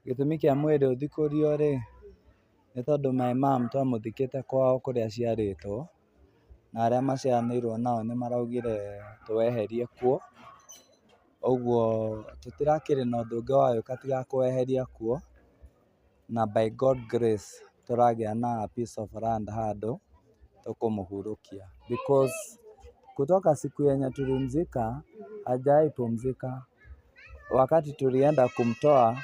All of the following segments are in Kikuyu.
Gĩtũmi kĩa mwĩrĩ ũthikũrio rĩ, nĩ tondũ my mum twamũthikĩte kwao kũrĩa aciarĩtwo, na arĩa maciaranĩirwo nao nĩ maraugire tũweherie kuo, ũguo tũtirakĩrĩ na ũndũ ũngĩ wa gwĩka tiga kũweheria kuo, na by God grace tũragĩa na a piece of land handũ tũkũmũhurũkia because kutoka siku yenye tulimzika hajawahi pumzika. Wakati tulienda kumtoa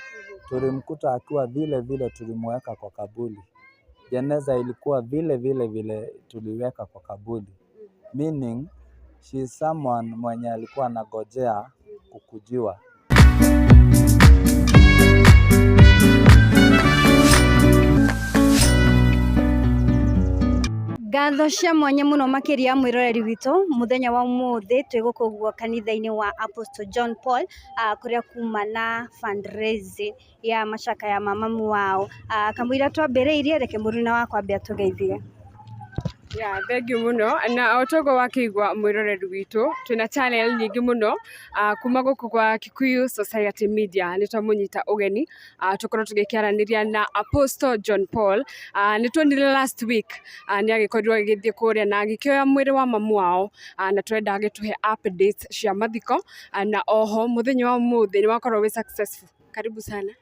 tulimkuta akiwa vile vile tulimweka kwa kaburi. Jeneza ilikuwa vile vile vile tuliweka kwa kaburi, meaning she is someone mwenye alikuwa anagojea kukujiwa. Ngatho cia mwanya muno makiria mwiroreri witũ muthenya wa umuthi twi guku guo kanitha-inĩ wa Apostle John Paul kuria kuma na fundraising ya macakaya ma mamu wao. Kamũira twambĩrĩirie, reke mũruna wakwa ambe atũgeithie. Ya, thank you mũno. Na o toguo wakĩigua, mwĩroreri witũ, twĩna channel nyingĩ mũno kuma gũkũ kwa Kikuyu Society Media. Nĩ twamũnyita ũgeni tũkorwo tũgĩkĩaranĩria na Apostle John Paul. Nĩ tuonire last week nĩ agĩkorirwo agĩgĩthiĩ kũrĩa na agĩkĩoya mwĩrĩ wa mamu wao, na tũrenda agĩtũhe updates cia mathiko, na oho mũthenya wa ũmũthĩ nĩ wakorwo wĩ successful. Karibu sana.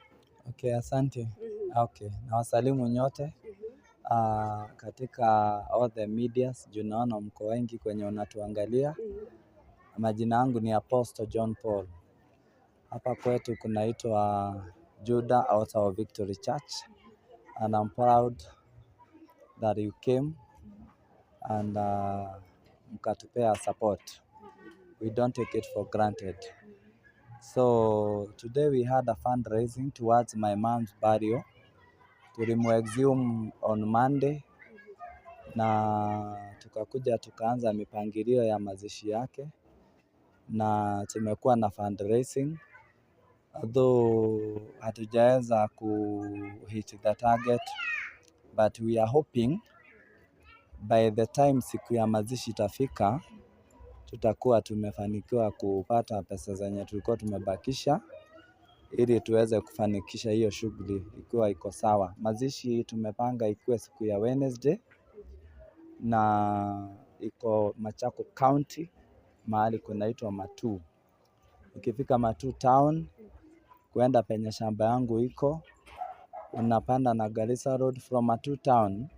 Okay, asante. Okay, nawasalimu nyote katika all the medias juu naona mko wengi kwenye unatuangalia. Majina yangu ni Apostle John Paul. Hapa kwetu kunaitwa Judah Altar of Victory Church and I'm proud that you came and mkatupea support. We don't take it for granted. So today we had a fundraising towards my mom's burial. Tulimuexhume on Monday na tukakuja tukaanza mipangilio ya mazishi yake, na tumekuwa na fundraising, although hatujaweza ku hit the target, but we are hoping by the time siku ya mazishi itafika, tutakuwa tumefanikiwa kupata pesa zenye tulikuwa tumebakisha ili tuweze kufanikisha hiyo shughuli ikiwa iko sawa. Mazishi tumepanga ikuwe siku ya Wednesday na iko Machakos County, mahali kunaitwa Matuu. Ukifika Matuu town kuenda penye shamba yangu iko, unapanda na Garissa Road from Matuu town,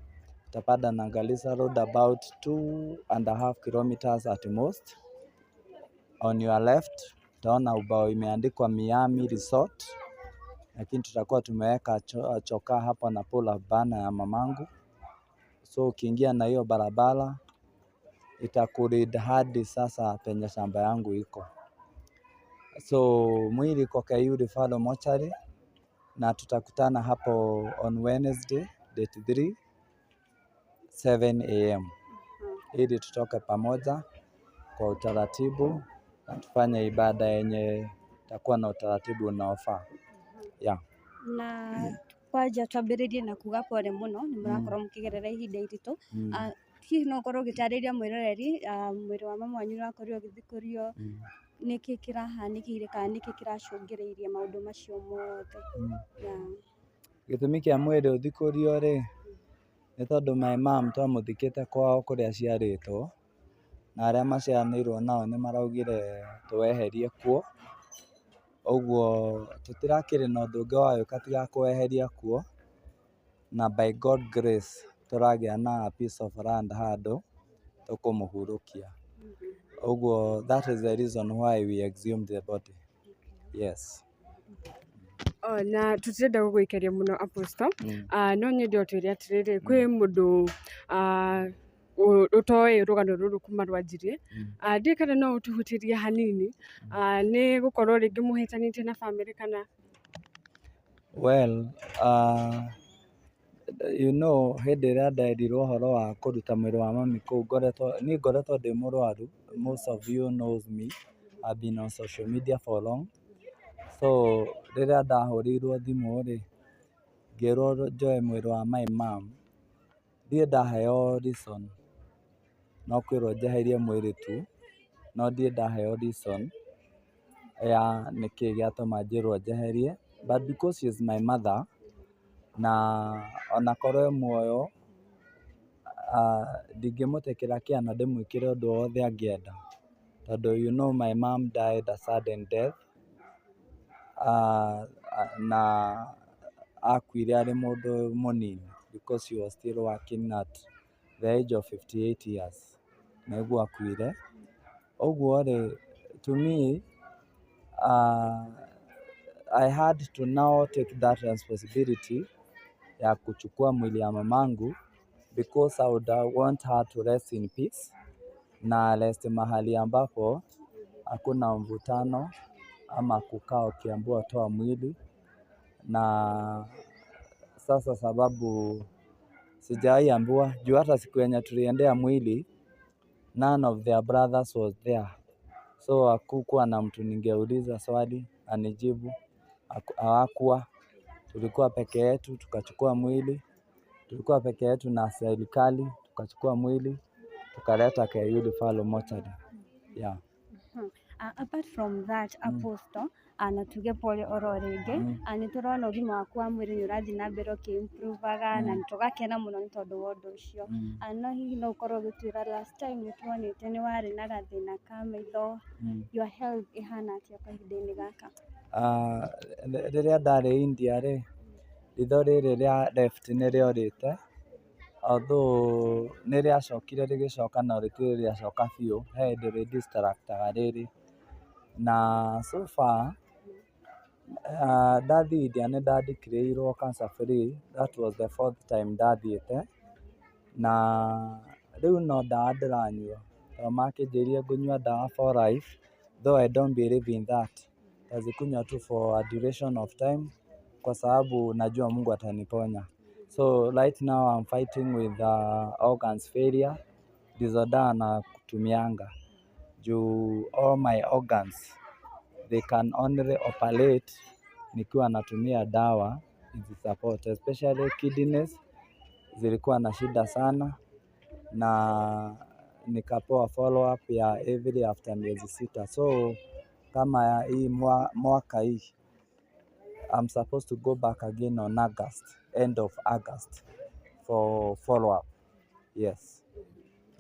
utapanda na Garissa Road about 2.5 kilometers at most. On your left utaona ubao imeandikwa Miami Resort, lakini tutakuwa tumeweka chokaa hapo na pull up banner ya mamangu. So ukiingia na hiyo barabara itakulead hadi sasa penye shamba yangu iko. So mwili iko KU Referral Mortuary na tutakutana hapo on Wednesday date 3 7 a.m. ili tutoke pamoja kwa utaratibu na tufanye ibada yenye itakuwa na utaratibu unaofaa. Yeah. Na kwanja twambĩrĩrie na kuga pole mũno, nĩ mũrakorwo mũkĩgerera ihinda iritũ. Hihi no ũkorwo ũgĩtarĩria mwĩroreri, mwĩrĩ wa mama wanyu ũrakorirwo ũgĩthikũrio, nĩkĩ kĩrahanĩkĩire kana nĩkĩ kĩracũngĩrĩirie maũndũ macio mothe? Yeah. Gĩtũmi kĩa mwĩrĩ ũthikũrio rĩ, nĩ tondũ my mum twamũthikĩte kwao kũrĩa aciarĩtwo, na arĩa maciaranĩirwo nao nĩ maraugire tũweherie kuo, ũguo tũtirakĩrĩ na ũndũ ũngĩ wa gwĩka tiga kũweheria kuo, na by God grace tũragĩa na a piece of land handũ tũkũmũhurũkia. Ũguo that is the reason why we exhumed the body. Yes. Oh, na tũtirenda gũgũikaria mũno, Apostle. No nyende ũtwĩre atĩrĩrĩ, kwĩ mũndũ ũtoĩ rũgano rũrũ kuma rwanjirie. Ndiũĩ kana no ũtũhutĩrie hanini, nĩ gũkorwo rĩngĩ mũhĩtanĩtie na bamĩrĩ kana? Well, hĩndĩ ĩrĩa nderirwo ũhoro wa kũruta mwĩrĩ wa mami kũu, ngoretwo niĩ ngoretwo ndĩ mũrwaru. Most of you knows me, I've been on social media for long. So rĩrĩa ndahũrĩirwo thimũ rĩ, ngĩrwo njoe mwĩrĩ wa my mom, ndirĩ ndaheo reason, no kwĩrwo njeherie mwĩrĩ tu, no ndirĩ ndaheo reason ya nĩkĩ gĩatũma njĩrwo njeherie. But because she is my mother, na onakorwo e muoyo, ndingĩmũtĩkĩra kĩa na ndĩmwĩkĩre ũndũ o wothe angĩenda, tondũ you know my mom died a sudden death, na akuire arĩ mũndũ mũnini because she was still working at the age of 58 years nĩguo akuire. Ũguo rĩ, to me, I had to now take that responsibility ya kuchukua mwili ya mamangu because I would want her to rest in peace na rest mahali ambapo hakuna mvutano ama kukaa ukiambiwa toa mwili. Na sasa sababu sijawahi ambiwa juu hata siku yenye tuliendea mwili, none of their brothers was there, so hakukuwa na mtu ningeuliza swali anijibu. Hawakuwa, tulikuwa peke yetu tukachukua mwili, tulikuwa peke yetu na serikali tukachukua mwili tukaleta KU Referral Mortuary. Yeah. Apart from that, Apostle, na tuge pole oro rĩngĩ, nĩ tũrona ũgima waku wa mwĩrĩ nĩ ũrathiĩ na mbere ũkĩ-improve-aga na nĩ tũgakena mũno nĩ tondũ wa ũndũ ũcio. No hihi no ũkorwo ũgĩtwĩra, last time nĩ tuonĩte nĩ warĩ na gathĩna ka maitho, your health ĩhana atĩa kahinda-inĩ gaka? Rĩrĩa ndarĩ India rĩ, ritho rĩrĩ rĩa left nĩ rĩorĩte, although nĩ rĩacokire rĩgĩcoka no rĩtirĩ rĩacoka biũ, he hĩndĩ rĩ distract-aga rĩrĩ. Na so far, ndathiĩ India nĩ nda declare-irwo cancer free, that was the fourth time ndathiĩte, na rĩu no ndawa ndĩranyua, tondũ makĩnjĩrire ngũnyua ndawa for life, though I don't believe in that. Nitazikunywa tu for a duration of time kwa sababu najua Mungu ataniponya. So right now I'm fighting with organs failure, ndizo dawa na kutumianga juu all my organs, they can only operate nikiwa natumia dawa hizi support, especially kidneys zilikuwa na shida sana na nikapewa follow up ya every after miezi 6. So kama hii mwaka hii I'm supposed to go back again on August, end of August, for follow up. Yes.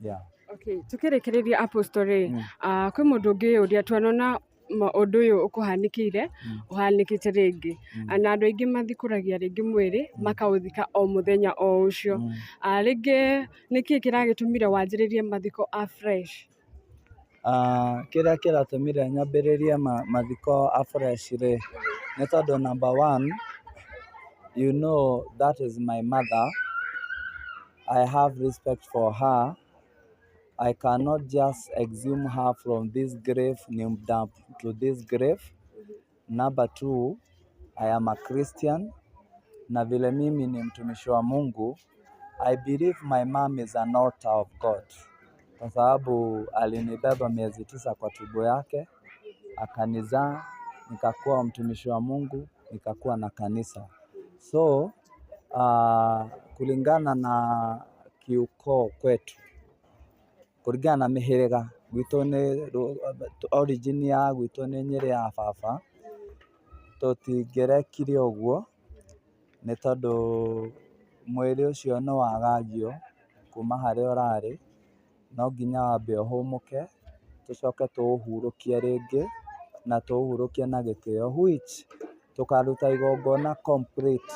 Yeah. Okay, tukĩrĩkĩrĩria, Apostle rĩ, kwĩ mũndũ ũngĩyũria, twanona ũndũ ũyũ ũkũhanĩkĩire, ũhanĩkĩte rĩngĩ, na andũ aingĩ mathikũragia rĩngĩ mwĩrĩ makaũthika o mũthenya o ũcio. Rĩngĩ nĩkĩĩ kĩragĩtũmire wanjĩrĩrie mathiko afresh? Kĩrĩa kĩratũmire nyambĩrĩrie mathiko afresh rĩ, nĩ tondũ number one, you know that is my mother. I have respect for her. I cannot just exhume her from this grave, dump to this grave. Number two, I am a Christian, na vile mimi ni mtumishi wa Mungu, I believe my mom is an altar of God, kwa sababu alinibeba miezi 9 kwa tumbo yake, akanizaa, nikakuwa mtumishi wa Mungu, nikakuwa na kanisa. So kulingana na kiukoo kwetu, kũringana na mĩhĩrĩga gwitũ, nĩ origin ya gwitũ nĩ Nyĩrĩ ya baba, tũtingĩrekire ũguo nĩ tondũ mwĩrĩ ũcio nĩ wagagio kuma harĩa ũrarĩ, no nginya wambe ũhũmũke, tũcoke tũũhurũkie rĩngĩ na tũũhurũkie na gĩtĩo, which tũkaruta igongona complete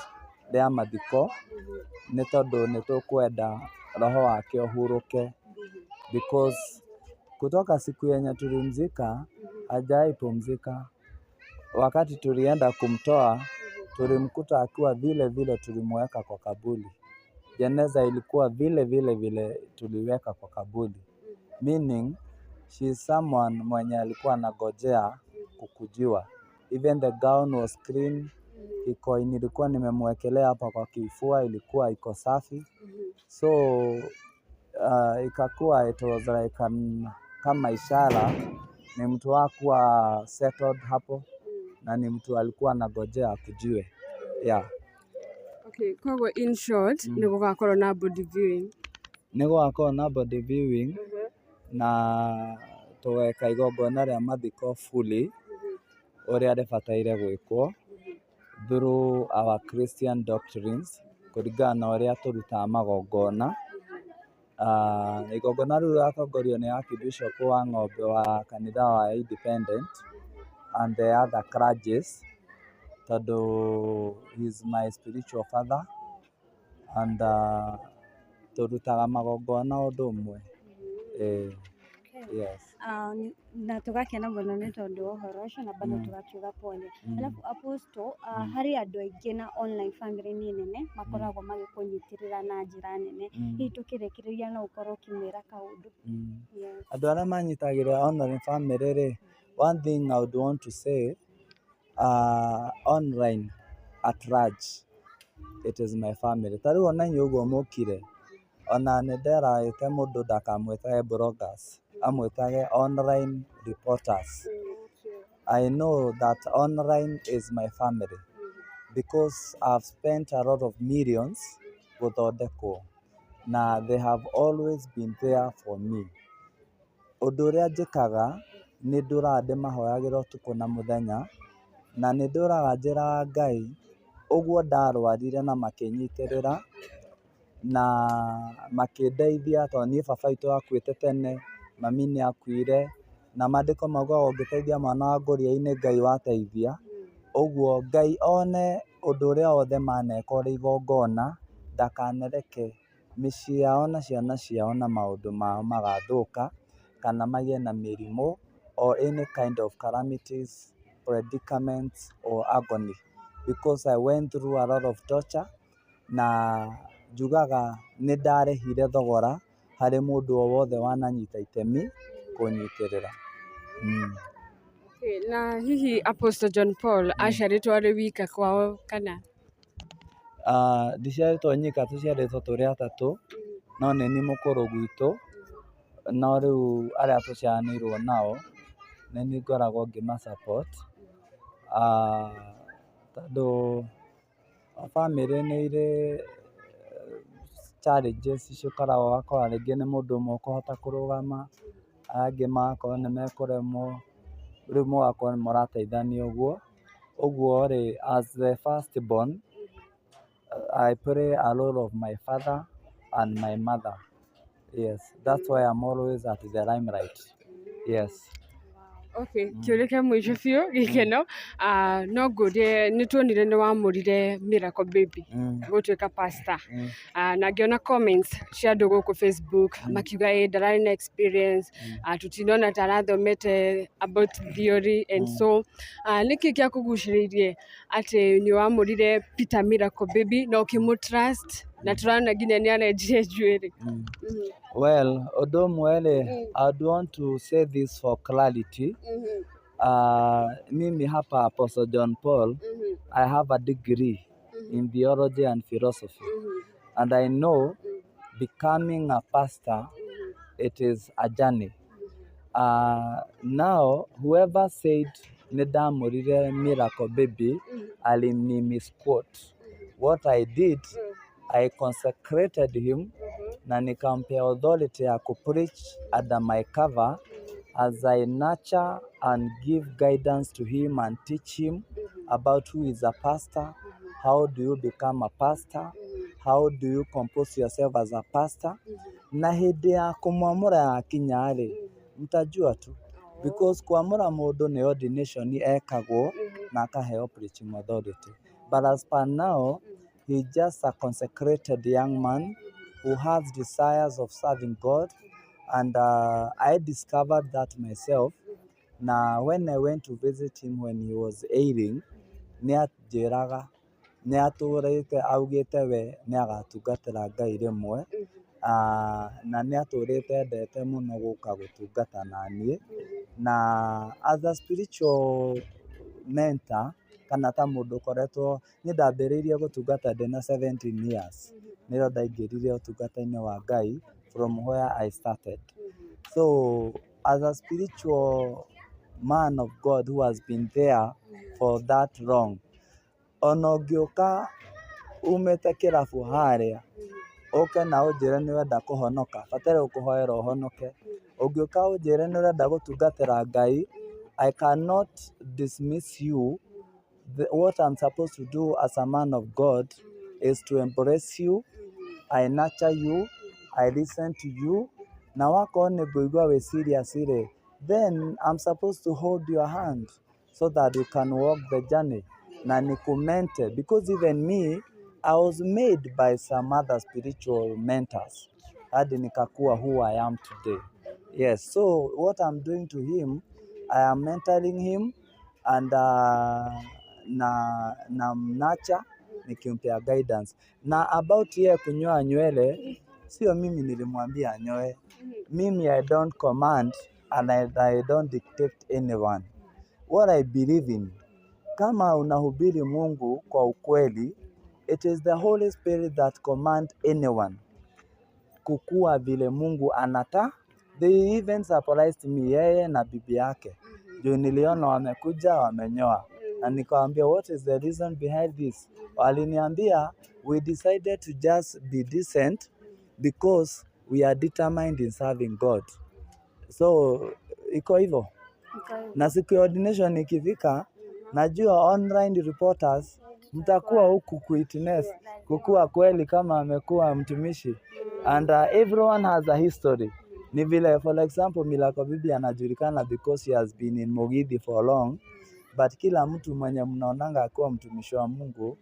rĩa mathiko, nĩ tondũ nĩ tũkwenda roho wake ũhurũke, because kutoka siku yenye tulimzika hajawahi pumzika. Wakati tulienda kumtoa, tulimkuta akiwa vile vile tulimweka kwa kaburi. Jeneza ilikuwa vile vile vile tuliweka kwa kaburi. Meaning she is someone mwenye alikuwa anagojea kukujiwa. Even the gown was clean. Iko nilikuwa nimemwekelea hapa kwa kifua ilikuwa iko safi. So ikakuwa it was like kama ishara ni mtu hakuwa settled hapo na ni mtu alikuwa anagojea akujiwe. Yeah. Okay, koguo in short nĩ gũgakorwo na body viewing. Nĩ gũgakorwo na body viewing na tũgeka igongona rĩa mathiko fully ũrĩa rĩbataire gwĩkwo. Through our Christian doctrines, kũringana na ũrĩa tũrutaga magongona. Igongona rĩu rĩratongorio nĩ Archbishop wa Ng'ombe wa kanitha wa Independent and the other clergies, tondũ he is my spiritual father and tũrutaga magongona ũndũ ũmwe. Ĩĩ, yes. Na tũgakena mũno nĩ tondũ wa ũhoro ũcio na bado tũgakiuga pole. Alafu Apostle, harĩ andũ aingĩ na online family nĩ nene makoragwo magĩkũnyitĩrĩra na njĩra nene. Hihi tũkĩrĩkĩrĩria no ũkorwo ũkĩmwĩra kaũndũ? Yes. Andũ arĩa manyitagĩrĩra online family rĩ, one thing I would want to say, online at large, it is my family. Ta rĩu ona inyuĩ ũguo mũkire, ona nĩ nderaĩte mũndũ ndakamwĩtage bloggers, amwĩtage online reporters. I know that online is my family because I've spent a lot of millions gũthondekwo na they have always been there for me. Ũndũ ũrĩa njĩkaga nĩ ndũraga ndĩmahoyagĩra ũtukũ na mũthenya, na nĩ ndũraga njĩraga Ngai ũguo ndarwarire na makĩnyitĩrĩra na makĩndeithia, tondũ niĩ baba witũ akuĩte tene, mami nĩ akuire, na maandĩko maugaga ũngĩteithia mwana wa ngũria-inĩ Ngai wateithia. Ũguo Ngai one ũndũ ũrĩa wothe maneka ũrĩ igongona, ndakanareke mĩciĩ yao na ciana ciao na maũndũ mao magathũka kana magĩe na mĩrimũ or any kind of calamities, predicaments or agony, because I went through a lot of torture, na njugaga nĩ ndarĩhire thogora harĩ mũndũ o wothe wananyita itemi kũnyitĩrĩra. Okay, na hihi Apostle John Paul aciarĩtwo arĩ wika kwao kana? Ndiciarĩtwo nyika, tũciarĩtwo tũrĩ atatũ, no nĩ niĩ mũkũrũ gwitũ, no rĩu arĩa tũciaranĩirwo nao nĩ niĩ ngoragwo ngĩma support, tondũ bamĩrĩ nĩ irĩ challenges ciũkaga, ũgakora rĩngĩ nĩ mũndũ ũmwe ũkũhota kũrũgama, arĩa angĩ magakorwo nĩ mekũremwo, rĩu mũgakorwo nĩ mũrateithania ũguo. Ũguo rĩ, as the first born, I play a role of my father and my mother. Yes, that's why I'm always at the limelight. Yes. Okay, kĩũria kĩa mũico biũ gĩkeno, no ngũrie, nĩ tuonire nĩ wamũrire Miracle Baby gũtuĩka pastor. Na ngĩona comments cia andũ gũkũ Facebook makiuga ĩ ndararĩ na experience, tũtinona ta arathomete about theory and so nĩkĩ gĩakũgucĩrĩirie atĩ nĩ wamũrire Peter Miracle Baby na ũkĩmũ trust, na tũrona nginya nĩ arenjire njuĩrĩ? Well, ũndũ ũmwe rĩ, I would want to say this for clarity. Mimi hapa Apostle John Paul, I have a degree in theology and philosophy. And I know becoming a pastor, it is a journey. Now, whoever said nĩ ndamũrire Miracle Baby, alini misquote. What I did, I consecrated him na nikampea authority ya kupreach under my cover as I nurture and give guidance to him and teach him about who is a pastor, how do you become a pastor, how do you compose yourself as a pastor. Na hĩndĩ ya kũmwamũra yakinya rĩ, mtajua tu, because kwamũra mũndũ nĩ ordination ekagwo na akaheo preaching authority. But as per now, he is just a consecrated young man who has desires of serving God, and I discovered that myself. Na when I went to visit him when he was ailing, nĩ anjĩraga nĩ atũrĩte augĩte we nĩ agatungatĩra Ngai rĩmwe, na nĩ atũrĩte endete mũno gũka gũtungata na niĩ, na as a spiritual mentor kana ta mũndũ ũkoretwo, niĩ ndambĩrĩirie gũtungata ndĩna 17 years, nĩrĩo ndaingĩrire ũtungata-inĩ wa Ngai from where I started. So as a spiritual man of God who has been there for that long, ona ũngĩũka umĩte kĩrabu harĩa ũke na ũnjĩre nĩ ũrenda kũhonoka, bataire gũkũhoera ũhonoke. Ũngĩũka ũnjĩre nĩ ũrenda gũtungatĩra Ngai, I cannot dismiss you. What I'm supposed to do as a man of God is to embrace you, I nurture you, I listen to you, na wakorwo nĩ ngũigua wĩ serious rĩ, then I'm supposed to hold your hand so that you can walk the journey na nikumentor, because even me, I was made by some other spiritual mentors hadi nikakuwa who I am today. Yes, so what I'm doing to him, I am mentoring him and na mnurture nikimpea guidance. Na about yeye kunyoa nywele, sio mimi nilimwambia anyoe. Mimi I don't command and I don't dictate anyone. What I believe in, kama unahubiri Mungu kwa ukweli, it is the Holy Spirit that command anyone kukua vile Mungu anata. They even surprised me, yeye na bibi yake. Juu niliona wamekuja wamenyoa. Na nikawaambia, "What is the reason behind this?" Waliniambia, "We decided to just be decent because we are determined in serving God." So iko hivyo. Na siku ya ordination ikifika, najua online reporters mtakuwa huku kuwitness kukua kweli kama amekuwa mtumishi. And everyone has a history. Ni vile, for example, Miracle Bibi anajulikana because he has been in Mugithi for long, but kila mtu mwenye mnaonanga akiwa mtumishi wa Mungu,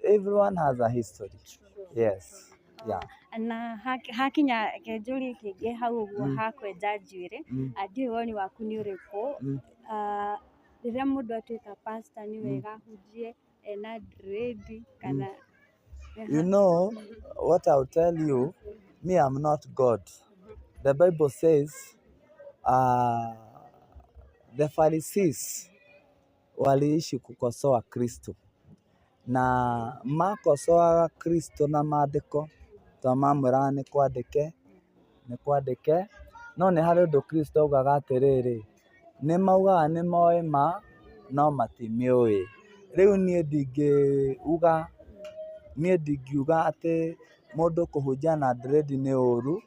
everyone has a history. Yes. Yeah. Na hakinya kĩnjũrie kĩngĩ hau ũguo hakwenja njuĩrĩ, ndiũĩ woni waku nĩ ũrĩkũ, rĩrĩa mũndũ atuĩka pastor nĩ wega ahunjie ena dread kana? You know what I'll tell you, me, I'm not God. The Bible says the Pharisees waliishi kukosoa Kristo na makosoaga Kristo na maandĩko to mamwĩraga nĩ kwandĩke nĩ kwandĩke, no nĩ harĩ ũndũ Kristo augaga atĩrĩrĩ, nĩ maugaga nĩ moĩ ma no matimĩũĩ. Rĩu niĩ ndingiuga atĩ mũndũ kũhunjia na dread nĩ ũru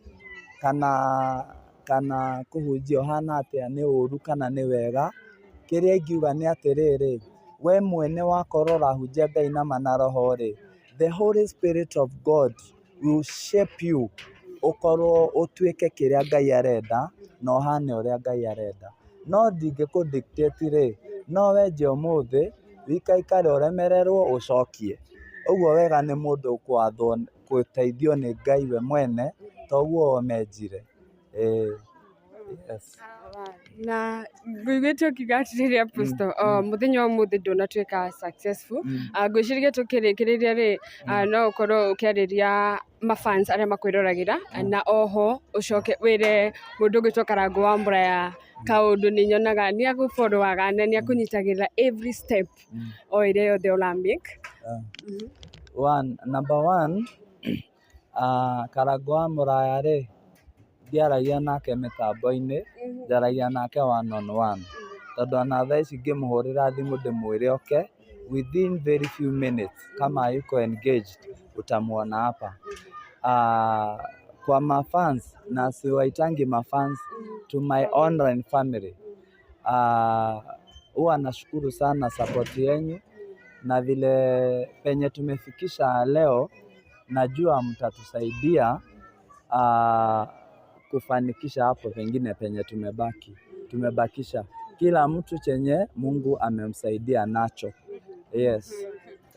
kana kũhunjia ũhana atĩa nĩ ũru kana nĩ wega. Kĩrĩa ingiuga nĩ atĩrĩrĩ, we mwene wakorwo ũrahunjia Ngai na ma na roho rĩ, the Holy Spirit of God will shape you ũkorwo ũtuĩke kĩrĩa Ngai arenda na ũhane ũrĩa Ngai arenda. No ndingĩkũ dictate rĩ, no wenje ũmũthĩ wĩikaikare ũremererwo ũcokie. Ũguo wega nĩ mũndũ kwathwo gũteithio nĩ Ngai we mwene toguo menjire. Ĩĩ, yes. Na ngũiguĩte ũkiuga atĩrĩrĩ, Apostle, mũthenya wa ũmũthĩ ndũnatuĩka successful. Ngwĩciria tũkĩrĩkĩrĩria rĩ, no ũkorwo ũkĩarĩria mafans arĩa makwĩroragĩra, na oho ũcoke wĩre mũndũ ũgwĩtwo Karangũ wa Mũraya kaũndũ nĩ nyonaga nĩ agũfollowaga na nĩ akũnyitagĩrĩra every step o ĩrĩa yothe ũra make. One, number one, Karangũ wa Mũraya rĩ, ndiaragia nake mĩtambo-inĩ, njaragia nake one on one, tondũ ona thaa ici ngĩmũhũrĩra thimũ ndĩmwĩre oke, within very few minutes kama yuko engaged utamuona hapa. Kwa mafans, na siwaitangi mafans, to my online family, huwa nashukuru sana support yenyu na vile penye tumefikisha leo, najua mtatusaidia kufanikisha hapo pengine penye tumebakisha. Kila mtu chenye Mungu amemsaidia nacho. Yes.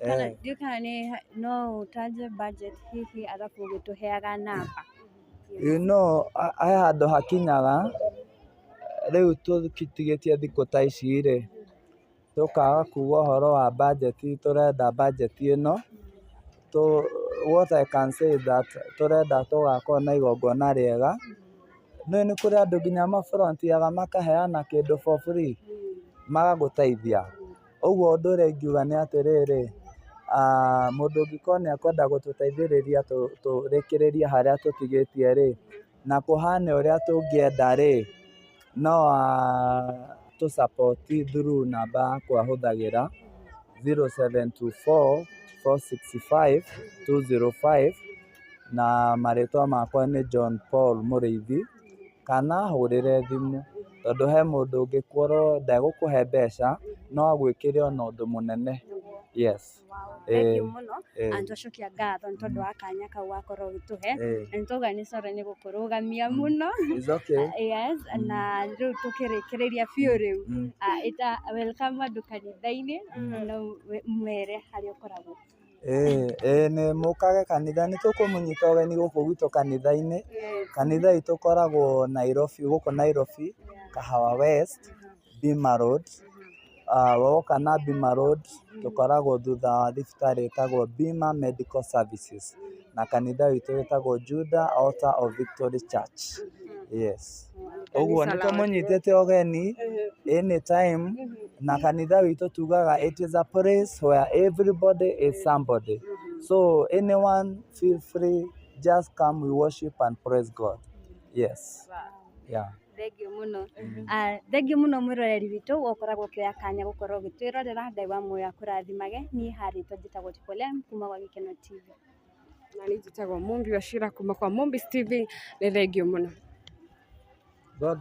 Kana ndiũĩ kana nĩ no ũtaje budget hihi arabu ũgĩtũheaga namba. You know, he handũ hakinyaga rĩu tũtigĩtie thikũ ta ici rĩ, tũkaga kuga ũhoro wa budget, tũrenda budget ĩno. What I can say is that tũrenda tũgakorwo na igongona rĩega. Nĩũĩ nĩ kũrĩ andũ nginya mavolunteeraga makaheana kĩndũ for free magagũteithia. Ũguo ũndũ ũrĩa ingiuga nĩ atĩrĩrĩ, mũndũ ũngĩkorwo nĩ ekwenda gũtũteithĩrĩria tũrĩkĩrĩrie harĩa tũtigĩtie rĩ, na kũhane ũrĩa tũngĩenda rĩ, no atũ support through namba yakwa hũthagĩra 0724 465 205, na marĩtwa makwa nĩ John Paul Mũrĩithi, kana hũrĩre thimũ, tondũ he mũndũ ũngĩkorwo ndegũkũhe mbeca. No agwĩkĩre ona ũndũ mũnene. Yes. Thank you mũno. Na nĩtwacokia ngatho nĩ tondũ wa kanya kau wakorwo ũgĩtũhe. Na nĩtwauga nĩ sorry nĩ gũkũrũgamia mũno. It's okay. Yes, na rĩu tũkĩrĩkĩrĩria biũ rĩu, ĩta welcome andũ kanitha-inĩ na mwere harĩa ũkoragwo. Ĩĩ nĩ mũkage kanitha, nĩ tũkũmũnyita ũgeni gũkũ gwitũ kanitha-inĩ. Kanitha itũ ĩkoragwo Nairobi, gũkũ Nairobi, Kahawa West, Bima Road. Woka na Bima Road, tũkoragwo thutha wa thibitarĩ ĩtagwo Bima Medical Services. Na kanitha witũ wĩtagwo Judah Altar of Victory Church. Yes. Ũguo nĩ tũmũnyitĩte ũgeni anytime, na kanitha witũ tugaga it is a place where everybody is somebody. So anyone feel free, just come, we worship and praise God. Yes. Yeah. Thengiũ mũno. Thengiũ mũno mwĩroreri witũ ũkoragwo ũkĩoya kanya gũkorwo ũgĩtwĩrorera. Ngai wa muoyo akũrathimage. Niĩ harĩtwo njĩtagwo Tipolem kuma gwa Gĩkeno TV. Na niĩ njĩtagwo Mumbi wa Shira kuma kwa Mumbis TV. Nĩ thengiũ mũno. God.